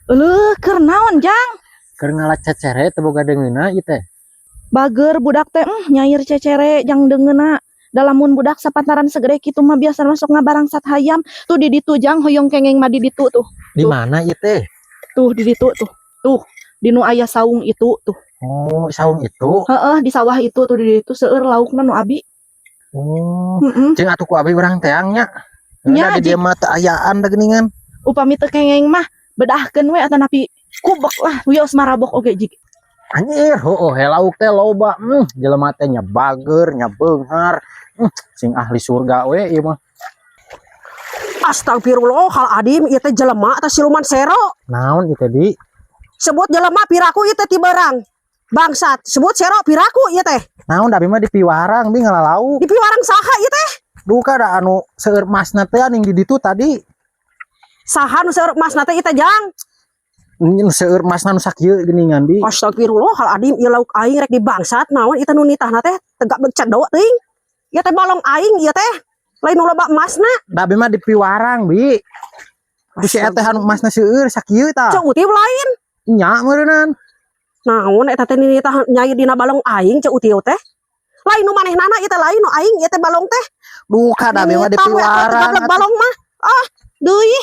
Euleuh, keur naon, Jang? Keur ngala cecere teu boga deungeunna ieu teh. Bager budak teh, nyair cecere jang deungeunna. Da lamun budak sapantaran segede kitu mah biasa masuk ngabarangsat hayam. Tuh di ditu, Jang, hoyong kengeng mah di ditu tuh. Di mana ieu teh? Tuh di ditu tuh. Tuh, di nu aya saung itu tuh. Oh, saung itu. Heeh, di sawah itu tuh, di ditu seueur laukna nu abi. Oh, Heeh. Cing atuh ku abi urang teang nya. Nya, Nya di dieu mah teu ayaan da geuningan. Upami teu kengeng mah bedahkeun we atanapi kubek lah, wios marabok oge jig. Anjir, heueuh he lauk teh loba. Jelema teh nya bager, nya beunghar. Sing ahli surga we ieu mah. Astagfirullahaladzim, ieu teh jelema atau siluman sero? Naon ieu teh, Bi? Sebut jelema piraku ieu teh ti beurang. Bangsat, sebut sero piraku ieu teh. Naon, da abi mah dipiwarang, Bi, ngala lauk. Dipiwarang saha ieu teh? Duka da anu seueur masna teh aning di ditu tadi. Saha nu seueur emasna teh ieu teh, Jang? Nu seueur masna nu sakieu geuningan, Bi. Astagfirullahaladzim, ieu lauk aing rek dibangsat naon ieu teh nu nitahna teh tegak becedok teuing. Ieu teh balong aing ieu teh. Lain nu loba emasna. Da abi mah dipiwarang, Bi. Ku si eta anu emasna seueur sakieu tah. Ceu Uti lain. Nya meureunnan. Naon eta teh nitah nyair dina balong aing Ceu Uti teh? Lain nu manehnana ieu teh, lain nu aing ieu teh balong teh. Duka da abi mah Nitah we atuh dipiwarang. Gablek balong mah. Ah, deui.